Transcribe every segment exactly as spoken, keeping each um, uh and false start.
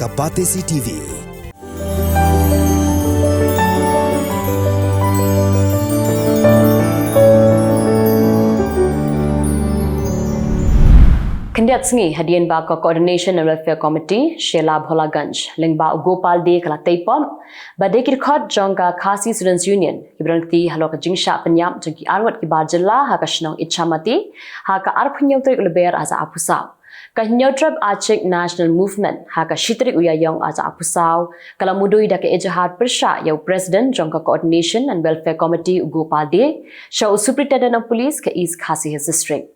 A Batesi T V. Khyndiat sngi hadien ba ka Coordination and Welfare Committee Shella Bholaganj lyngba u Gopal Dey ka la tei pop ba dei ki dkhot jong ka Khasi Students Union kiba donkti halor ka jingshah pynïap jong ki arngut ki bar jylla ha ka shnong Ichamati ha ka arphew hynñiew tarik u Lber ar hajar arphew saw. Ka Hynñiewtrep Achik National Movement ha ka shi tarik u Ïaïong ar hajar arphew saw ka la mudui da ka ejahar pyrshah ïa u President jong ka Coordination and Welfare Committee u Gopal Dey sha u Superintendent of Police ka East Khasi Hills District.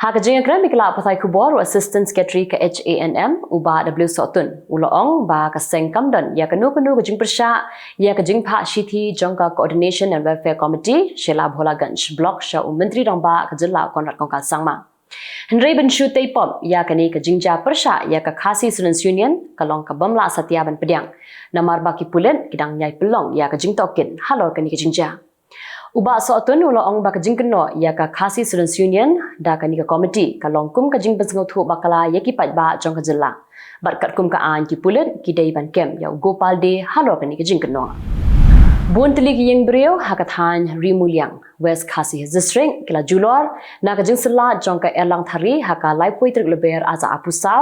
Ha ka jingïakren bad ki lad pathai khubor, u Assistant Secretary ka H A N M u Bah W Sohtun u la ong ba ka seng kam don ïa kano kano ka jingpyrshah ïa ka jingphah shithi jong ka Coordination and Welfare Committee Shella Bholaganj Block sha u Myntri Rangbah ka jylla u Conrad Kongkal Sangma. Hynrei ban shu tei pop ïa kane ka jingjia pyrshah ïa ka Khasi Students Union ka long ka bym lah satia ban pdiang namar ba ki pulit ki dang ñiah pynlong ïa ka jingtohkit halor kane ka jingjia. U Bah Sohtun u la ong ba ka jingkynnoh ïa ka Khasi Students Union da kane ka committee ka long kum ka jingpynsngewthuh bakla ïa ki paidbah jong ka jylla. Bad katkum ka aiñ ki pulit ki dei ban kem ïa u Gopal Dey halor kane ka jingkynnoh. Bun tylli ki ïing briew ha ka thaiñ Rimuliang, West Khasi Hills District ki la julor na ka jingsylla jong ka Erlang Thari ha ka laiphew tarik u Lber ar hajar arphew saw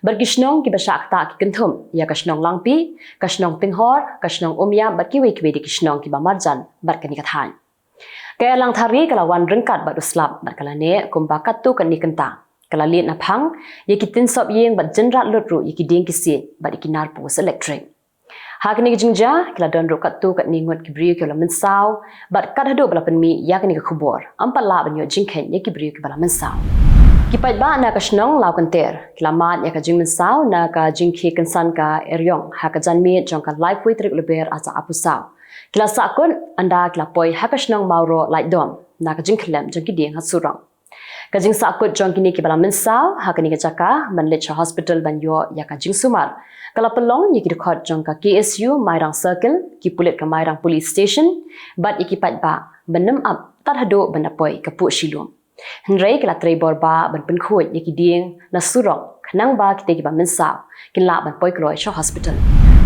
bad ki shnong kiba shah ktah ki kynthup ïa ka shnong Langpih, ka shnong Tinghor, ka shnong Umïap bad kiwei kiwei de ki shnong kiba marjan bad kane ka thaiñ. Ka Erlang Thari ka la wan ryngkat bad u slap bad ka la neh kumba katto katne kynta. Ka la lied naphang ïa ki tynsop ïing bad jynrat lut ruh ïa ki dieng ki siej bad ïa ki nar post elektrik. Ha kane ka jingjia ki la don ruh katto katne ngut ki briew kiba la mynsaw bad kat haduh ba la pynmih ïa kane ka khubor ym pat lah ban ïoh jingkheiñ ïa ki briew kiba la mynsaw. Ki paidbah na ka shnong Lawkynter ki la mad ïa ka jingmynsaw na ka jingkhie kynsan ka eriong ha ka janmiet jong ka laiphew tarik u Lber ar hajar arphew saw. Ki la sahkut ynda ki la poi ha ka shnong Mawroh Laitdom na ka jingkhyllem jong ki dieng ha surok. Ka jingsahkut jong kine kiba la mynsaw ha kane ka jaka ban leit sha hospital ban ïoh ïa ka jingsumar ka la pynlong ïa ki dkhot jong ka K S U Mairang Circle, ki pulit ka Mairang Police Station bad ïa ki paidbah ban nym ap tad haduh ban da poi ka puh shilum. Hynrei ki la trei bor ba ban pynkhuid ïa ki dieng na surok khnang ba kitei kiba mynsaw kin lah ban poi kloi sha hospital.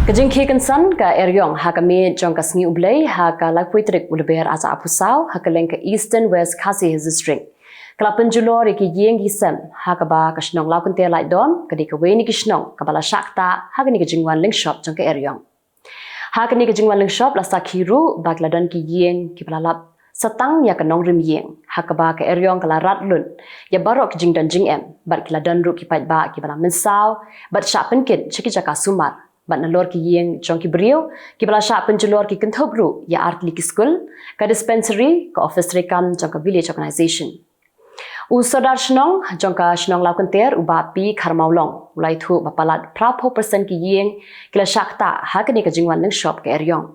Ka jingkhie kynsan ka eriong ha ka miet jong ka sngi U Blei ha ka laiphew tarik u Lber ar hajar arphew saw ha kylleng ka Eastern West Khasi Hills District ka la pynjulor ïa ki ïing ki sem ha kaba ka shnong Lawkynter Laitdom ka dei kawei na ki shnong kaba la shah ktah ha kane ka jingwan lyngshop jong ka eriong. Ha kane ka jingwan lyngshop la sakhi ruh ba ki la don ki ïing kiba la lap satang ïa ka nongrim ïing ha kaba ka eriong ka la rat lut ïa baroh ki jingdon jingem bad ki la don ruh ki paidbah kiba la mynsaw bad shah pynkit sha ki jaka sumar bad nalor ki ïing jong ki briew kiba la shah pynjulor ki kynthup ruh ïa artylli ki skul, ka dispensary, ka office treikam jong ka village organisation. U Sordar Shnong jong ka shnong Lawkynter u Bah P Kharmawlong u la ïathuh ba palat phraphew percent ki ïing ki la shah ktah ha kane ka jingwan lyngshop ka eriong.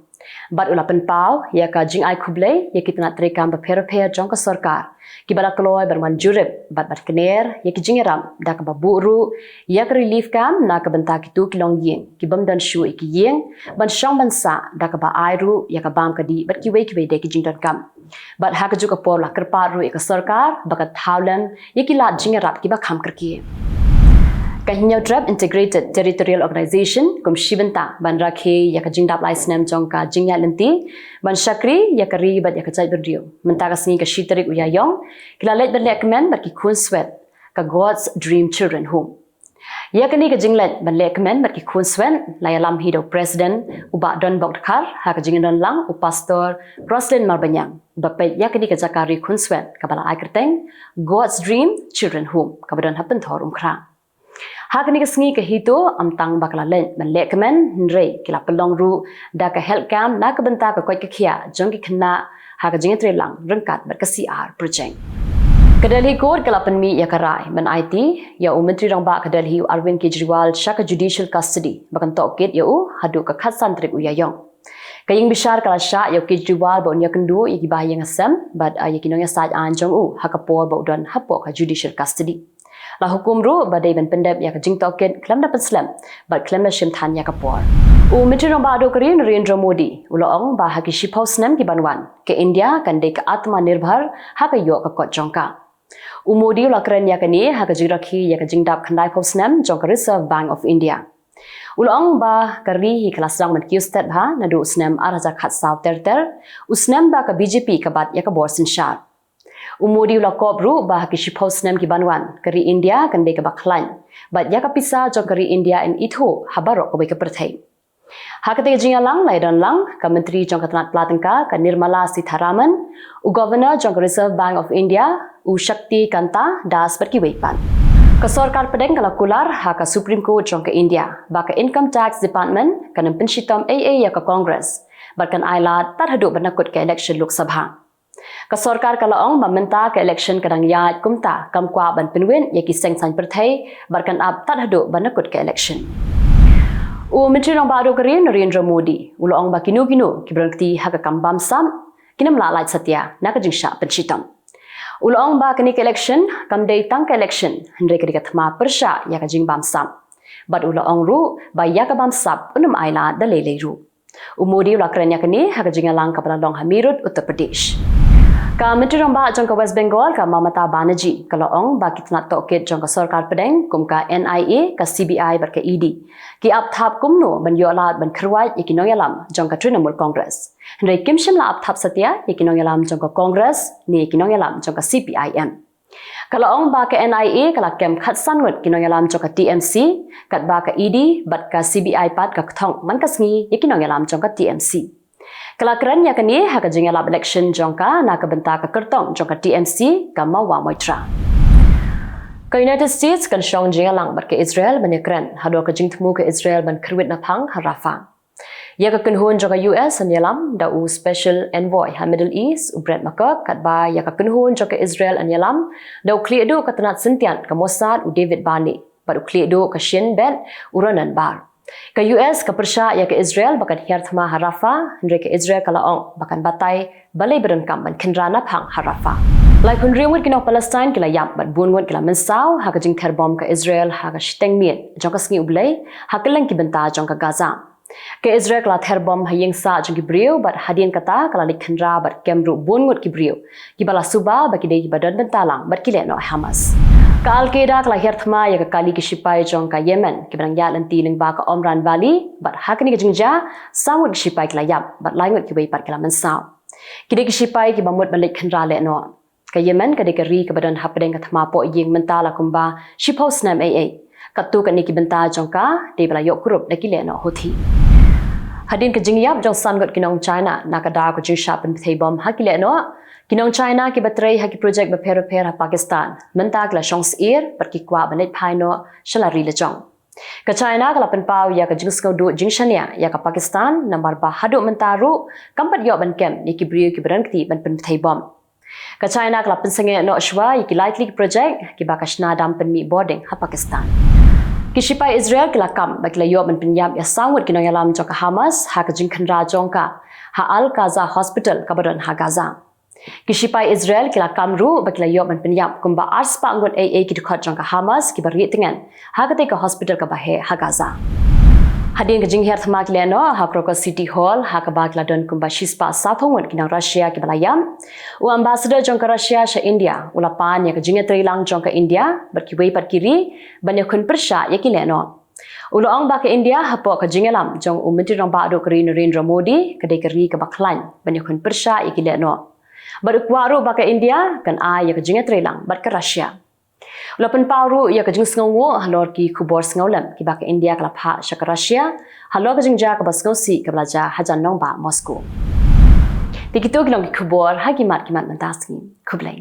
Bad u la pynpaw ïa ka jingai khublei ïa ki tnat treikam bapher bapher jong ka sorkar kiba la kloi ban wan jurip bad ban kner ïa ki jingïarap da kaba buh ruh ïa ka relief camp na ka bynta kito ki longïing ki bym don shuh ïa ki ïing ban shong ban sah da kaba ai ruh ïa ka bam ka dih bad kiwei kiwei de ki jingdonkam. Bad ha kajuh ka por la kyrpad ruh ïa ka sorkar ba kan thaw lem ïa ki lad jingïarap kiba kham kyrkieh. Ka Hynñiewtrep Integrated Territorial Organization kum shi bynta ban rakhe ïa ka jingdap lai snem jong ka jingïaid lynti ban shakri ïa ka ri bad ïa ka jaitbynriew, mynta ka sngi ka shi tarik u Ïaïong ki la leit ban lehkmen bad ki khun swet ka God's Dream Children Home. Ïa kane ka jingleit ban lehkmen bad ki khun swet la ïalam hi da u President u Bah Donbok Dkhar ha ka jingdon lang u Pastor Roslyn Marbaniang uba peit ïa kane ka jaka ri khun swet kaba la ai kyrteng God's Dream Children Home kaba don ha Pynthor Umkhrah. Ha kane ka sngi ka HITO ym tang ba ka la leit ban lehkmen hynrei ki la pynlong ruh da ka health camp na ka bynta ka koit ka khiah jong ki khynnah ha ka jingïatreilang ryngkat bad ka C R project. Ka Delhi Court ka la pynmih ïa ka rai ban aiti ïa u Myntri Rangbah ka Delhi u Arvind Kejriwal sha ka judicial custody ba kan tohkit ïa u haduh ka khatsan tarik u Ïaïong. Ka ïingbishar ka la shah ïa u Kejriwal ba un ïakynduh ïa ki bahaïing hasem bad ïa ki nongïasaid aiñ jong u ha ka por ba u don hapoh ka judicial custody. La hukum ruh ba dei ban pyndep ïa ka jingtohkit khlem da pynslem bad khlem da shim than ïa ka por. U Myntri Rangbah duh ka ri Narendra Modi u la ong ba ha ki shiphew snem ki ban wan ka India kan dei ka Atmanirbhar ha ka ïoh ka kot jong ka. U Modi u la kren ïa kane ha ka jingrakhe ïa ka jingdap khyndaiphew snem jong ka Reserve Bank of India. U la ong ba ka ri hi ka la sdang ban kiew stet bha naduh u snem ar hajar khatsaw ter ter, u snem ba ka B J P ka bat ïa ka bor synshar. U Modi u la kop ruh ba ha ki shiphew snem ki ban wan, ka ri India kan dei kaba khlaiñ, bad ïa ka pisa jong ka ri India yn ithuh ha baroh kawei ka pyrthei. Ha katei ka jingïalang la ïadon lang ka Myntri jong ka tnat pla tyngka, ka Nirmala Sitharaman, u Governor jong ka Reserve Bank of India, u Shaktikanta Das bad kiwei pat. Ka sorkar pdeng ka la kular ha ka Supreme Court jong ka India ba ka Income Tax Department kan ym pynshitom ei ei ïa ka Congress bad kan ailad tad haduh ban da kut ka election Lok Sabha. Ka sorkar ka la ong ba mynta ka election ka dang ïaid, kumta kam kwah ban pynwit ïa ki seng saiñ pyrthei bad kan ap tad haduh ban da kut ka election. U Myntri Rangbah Duh ka ri, Narendra Modi, u la ong ba kino kino kiba don kti ha ka kam bamsap kin ym lah lait satia na ka jingshah pynshitom. U la ong ba kane ka election kam dei tang ka election, hynrei ka dei ka thma pyrshah ïa ka jingbamsap. Bad u la ong ruh ba ïa ka bamsap un ym ailad da lei lei ruh. U Modi u la kren ïa kane ha ka jingïalang kaba la long ha Meerut, Uttar Pradesh. Ka Myntri Rangbah jong ka West Bengal, ka Mamata Banerjee, ka la ong ba ki tnat tohkit jong ka sorkar pdeng kum ka N I A, ka C B I bad ka E D ki ap thap kumno ban ïoh lad ban kyrwat ïa ki nongïalam jong ka Trinamool Congress. Hynrei kim shym la ap thap satia ïa ki nongïalam jong ka Congress ne ïa ki nongïalam jong ka C P I M. Ka la ong ba ka N I A ka la kem khatsan ngut ki nongïalam jong ka T M C, katba ka E D bad ka C B I pat ka kthong man ka sngi ïa ki nongïalam jong ka T M C. Ka la kren ïa kane ha ka jingïalap election jong ka na ka bynta ka kyrtong jong ka T M C, ka Mahua Moitra. Ka United States kan shong jingïalang bad ka Israel ban ïakren halor ka jingthmu ka Israel ban kyrwit naphang ha Rafah. Ïa ka kynhun jong ka U S yn ïalam da u Special Envoy ha Middle East, u Brett McGurk, katba ïa ka kynhun jong ka Israel yn ïalam da u khlieh duh ka tnat syntiat ka Mossad, u David Barney, bad u khlieh duh ka Shin Bet, u Ronan Bar. Ka U S ka pyrshah ïa ka Israel ba kan hiar thma ha Rafah, hynrei ka Israel ka la ong ba kan batai balei ba donkam ban khynra naphang ha Rafah. Laiphew hynriew ngut ki nong Palestine ki la ïap bad bun ngut ki la mynsaw ha ka jingther bom ka Israel ha ka shiteng miet jong ka sngi U Blei ha kylleng ki bynta jong ka Gaza. Ka Israel ka la ther bom ha ïing sah jong ki briew bad hadien kata ka la leit khynra bad kem ruh bun ngut ki briew kiba la suba ba ki dei kiba don bynta lang bad ki lehnoh Hamas. Ka Al Qaeda ka la hiar thma ïa ka kali ki shipai jong ka Yemen kiba dang ïaid lynti lyngba ka Omran Valley, bad ha kane ka jingjia saw ngut ki shipai ki la ïap bad lai ngut kiwei pat ki la mynsaw. Ki dei ki shipai kiba mut ban leit khynra lehnoh. Ka Yemen ka dei ka ri kaba don hapdeng ka thma poh ïing mynta la kumba shiphew snem ei ei. Katto katne ki bynta jong ka dei ba la ïoh kurup da ki lehnoh Houthi. Hadien ka jingïap jong san ngut ki nong China na ka daw ka jingshah pynbthei bom ha ki lehnoh, ki nong China kiba trei ha ki projek bapher bapher ha Pakistan mynta ki la shong syier bad ki kwah ban leit phai noh sha la ri la jong. Ka China ka la pynpaw ïa ka jingsngewduh jingshaniah ïa ka Pakistan namar ba haduh mynta ruh kam pat ïoh ban kem ïa ki briew kiba don kti ban pynbthei bom. Ka China ka la pynsangeh noh shuwa ïa ki lai tylli ki projek kiba ka shna dam pynmih bording ha Pakistan. Ki shipai Israel ki la kam ba ki la ïoh ban pynïap ïa saw ngut ki nongïalam jong ka Hamas ha ka jingkhynra jong ka ha Al Qaza Hospital kaba don ha Gaza. Ki shipai Israel ki la kam ruh ba ki la ïoh ban pynïap kumba arspah ngut ei ei ki dkhot jong ka Hamas kiba rieh tngen ha katei ka hospital kaba heh ha Gaza. Hadien ka jinghiar thma ki lehnoh ha Crocus City Hall ha kaba ki la don kumba shispah sawphew ngut ki nong Russia kiba la ïap, u ambassador jong ka Russia sha India u la pan ïa ka jingïatreilang jong ka India bad kiwei pat ki ri ban ïakhun pyrshah ïa ki lehnoh. U la ong ba ka India hapoh ka jingïalam jong u Myntri Rangbah Duh ka ri Narendra Modi ka dei ka ri kaba khlaiñ ban ïakhun pyrshah ïa ki lehnoh. Bad u kwah ruh ba ka India kan ai ïa ka jingïatreilang bad ka Russia. U la pynpaw ruh ïa ka jingsngewnguh halor ki khubor sngewlem kiba ka India ka la phah sha ka Russia halor ka jingjia kaba sngewsih kaba la jia hajan nongbah Moscow. Te kito ki long ki khubor ha ki mat ki mat mynta sngi. Khublei.